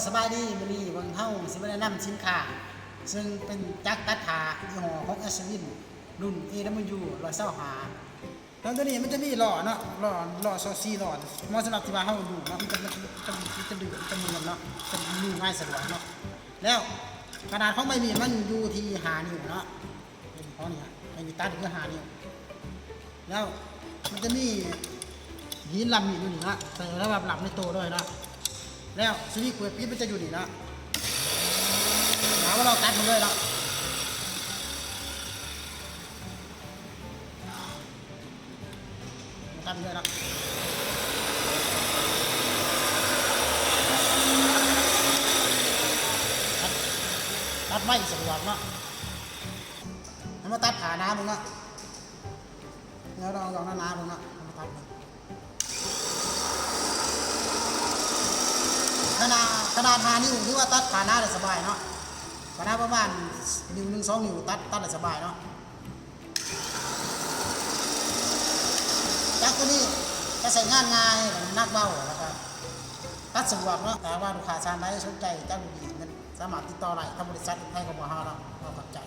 ສະບາຍດີ ມື້ນີ້ເບິ່ງເຮົາຊິມາແນະນຳສິນຄ້າ ເຊິ່ງເປັນຈັກຕັດຜ້າຍີ່ຫໍ້ຂອງແອັດສະວິນ ລຸ້ນເອດັບເບິນຢູຮ້ອຍຊາວຫ້າ. ແລ້ວໂຕນີ້ມັນຈະມີລໍ້ເນາະ ລໍ້ ລໍ້ຊາວສີ່ລໍ້ ເໝາະສຳລັບທີ່ວ່າເຮົາດູດເນາະ ມັນຈະ ມັນຈະ ມັນຈະ ມັນຈະລື່ນ ມັນຈະມ່ວນເນາະ ຈະຍູ້ງ່າຍສະດວກເນາະ. ແລ້ວຂະໜາດຂອງໃບມີດມັນຢູ່ທີ່ຫ້ານິ້ວເນາະ ເປັນຂອງນີ້ ໃບມີດຕັດຄືຫ້ານິ້ວ. ແລ້ວມັນຈະມີຫີນລຳມີດຢູ່ນີ້ເນາະ ໃສ່ລະດັບລຳໃນໂຕເລີຍເນາະ. ແລ້ວສະວິດເປີດປິດມັນຈະຢູ່ນີ້ເນາະ. ເອົາ ມາລອງຕັດເບິ່ງເລີຍເນາະ ຕັດເລີຍເນາະ ຕັດ ຕັດໄວສະດວກເນາະ. ເຮົາມາຕັດຜ້າໜາເບິ່ງເນາະ ແລ້ວເຮົາເອົາໜາໆເບິ່ງເນາະ ເຮົາມາຕັດເບິ່ງ. ຂະໜາດ ຂະໜາດຫ້ານິ້ວ ຖືວ່າຕັດຜ້າໜາໄດ້ສະບາຍເນາະ ຂະໜາດປະມານນິ້ວໜຶ່ງ ສອງນິ້ວ ຕັດ ຕັດໄດ້ສະບາຍເນາະ. ຈັກໂຕນີ້ກະໃຊ້ງານງ່າຍ ແລ້ວກະນ້ຳໜັກເບົາ ແລ້ວກະຕັດສະດວກເນາະ. ຖ້າວ່າລູກຄ້າທ່ານໃດສົນໃຈຈັກລູກນີ້ ສາມາດຕິດຕໍ່ໄດ້ທາງບໍລິສັດໄທຂອງພວກເຮົາເນາະ. ຂໍຂອບໃຈ.